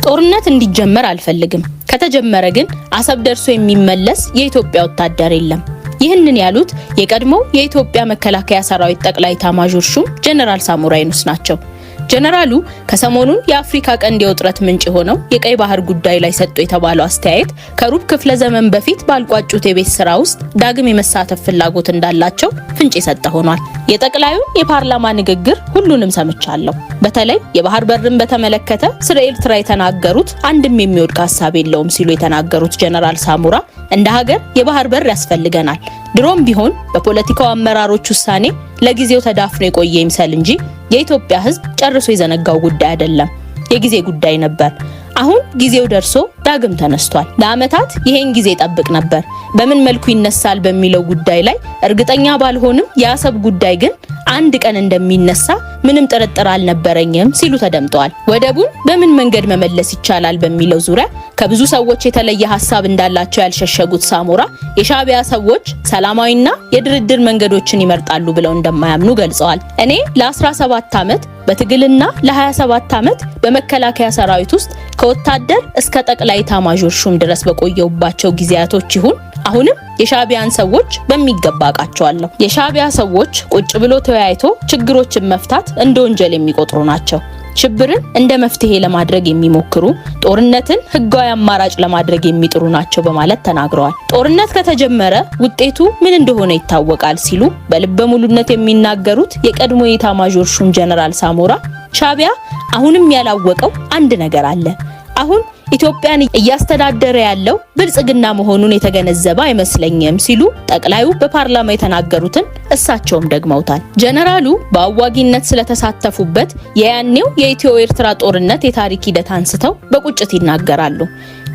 ጦርነት እንዲጀመር አልፈልግም። ከተጀመረ ግን አሰብ ደርሶ የሚመለስ የኢትዮጵያ ወታደር የለም። ይህንን ያሉት የቀድሞው የኢትዮጵያ መከላከያ ሰራዊት ጠቅላይ ኤታማዦር ሹም ጀነራል ሳሞራ የኑስ ናቸው። ጀነራሉ ከሰሞኑን የአፍሪካ ቀንድ የውጥረት ምንጭ የሆነው የቀይ ባህር ጉዳይ ላይ ሰጡ የተባለው አስተያየት ከሩብ ክፍለ ዘመን በፊት ባልቋጩት የቤት ስራ ውስጥ ዳግም የመሳተፍ ፍላጎት እንዳላቸው ፍንጭ የሰጠ ሆኗል። የጠቅላዩን የፓርላማ ንግግር ሁሉንም ሰምቻለሁ። በተለይ የባህር በርን በተመለከተ ስለ ኤርትራ የተናገሩት አንድም የሚወድቅ ሀሳብ የለውም ሲሉ የተናገሩት ጀነራል ሳሞራ እንደ ሀገር የባህር በር ያስፈልገናል፣ ድሮም ቢሆን በፖለቲካው አመራሮች ውሳኔ ለጊዜው ተዳፍኖ የቆየ ይምሰል እንጂ የኢትዮጵያ ሕዝብ ጨርሶ የዘነጋው ጉዳይ አይደለም፣ የጊዜ ጉዳይ ነበር። አሁን ጊዜው ደርሶ ዳግም ተነስቷል። ለአመታት ይሄን ጊዜ ጠብቅ ነበር። በምን መልኩ ይነሳል በሚለው ጉዳይ ላይ እርግጠኛ ባልሆንም የአሰብ ጉዳይ ግን አንድ ቀን እንደሚነሳ ምንም ጥርጥር አልነበረኝም ሲሉ ተደምጠዋል። ወደቡን በምን መንገድ መመለስ ይቻላል በሚለው ዙሪያ ከብዙ ሰዎች የተለየ ሀሳብ እንዳላቸው ያልሸሸጉት ሳሞራ የሻዕቢያ ሰዎች ሰላማዊና የድርድር መንገዶችን ይመርጣሉ ብለው እንደማያምኑ ገልጸዋል። እኔ ለ17 ዓመት በትግልና ለ27 ዓመት በመከላከያ ሰራዊት ውስጥ ከወታደር እስከ ጠቅላይ ኤታማዦር ሹም ድረስ በቆየሁባቸው ጊዜያቶች ይሁን አሁንም የሻዕቢያን ሰዎች በሚገባ አውቃቸዋለሁ። የሻዕቢያ ሰዎች ቁጭ ብሎ ተወያይቶ ችግሮችን መፍታት እንደ ወንጀል የሚቆጥሩ ናቸው። ሽብርን እንደ መፍትሄ ለማድረግ የሚሞክሩ፣ ጦርነትን ህጋዊ አማራጭ ለማድረግ የሚጥሩ ናቸው በማለት ተናግረዋል። ጦርነት ከተጀመረ ውጤቱ ምን እንደሆነ ይታወቃል ሲሉ በልበ ሙሉነት የሚናገሩት የቀድሞ የኤታማዦር ሹም ጀነራል ሳሞራ ሻዕቢያ አሁንም ያላወቀው አንድ ነገር አለ። አሁን ኢትዮጵያን እያስተዳደረ ያለው ብልጽግና መሆኑን የተገነዘበ አይመስለኝም ሲሉ ጠቅላዩ በፓርላማ የተናገሩትን እሳቸውም ደግመውታል። ጀነራሉ በአዋጊነት ስለተሳተፉበት የያኔው የኢትዮ ኤርትራ ጦርነት የታሪክ ሂደት አንስተው በቁጭት ይናገራሉ።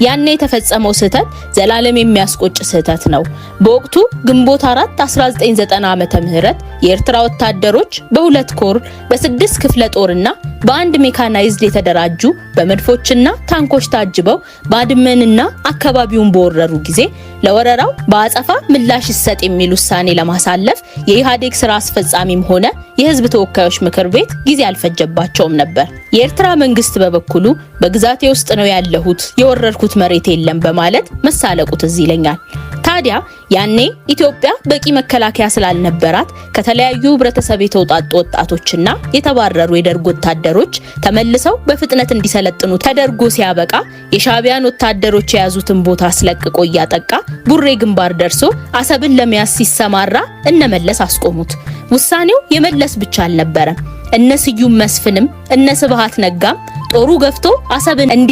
ያኔ የተፈጸመው ስህተት ዘላለም የሚያስቆጭ ስህተት ነው። በወቅቱ ግንቦት 4 1990 ዓመተ ምህረት የኤርትራ ወታደሮች በሁለት ኮር፣ በስድስት ክፍለ ጦርና በአንድ ሜካናይዝድ የተደራጁ በመድፎችና ታንኮች ታጅበው ባድመንና አካባቢውን በወረሩ ጊዜ ለወረራው በአጸፋ ምላሽ ይሰጥ የሚል ውሳኔ ለማሳለፍ የኢህአዴግ ስራ አስፈጻሚም ሆነ የህዝብ ተወካዮች ምክር ቤት ጊዜ አልፈጀባቸውም ነበር። የኤርትራ መንግስት በበኩሉ በግዛቴ ውስጥ ነው ያለሁት፣ የወረርኩት መሬት የለም በማለት መሳለቁ ትዝ ይለኛል። ታዲያ ያኔ ኢትዮጵያ በቂ መከላከያ ስላልነበራት ከተለያዩ ህብረተሰብ የተውጣጡ ወጣቶችና የተባረሩ የደርግ ወታደሮች ተመልሰው በፍጥነት እንዲሰለጥኑ ተደርጎ ሲያበቃ የሻዕቢያን ወታደሮች የያዙትን ቦታ አስለቅቆ እያጠቃ ቡሬ ግንባር ደርሶ አሰብን ለመያዝ ሲሰማራ እነመለስ አስቆሙት። ውሳኔው የመለስ ብቻ አልነበረም። እነ ስዩም መስፍንም እነ ስብሃት ነጋም ጦሩ ገፍቶ አሰብን እንዲ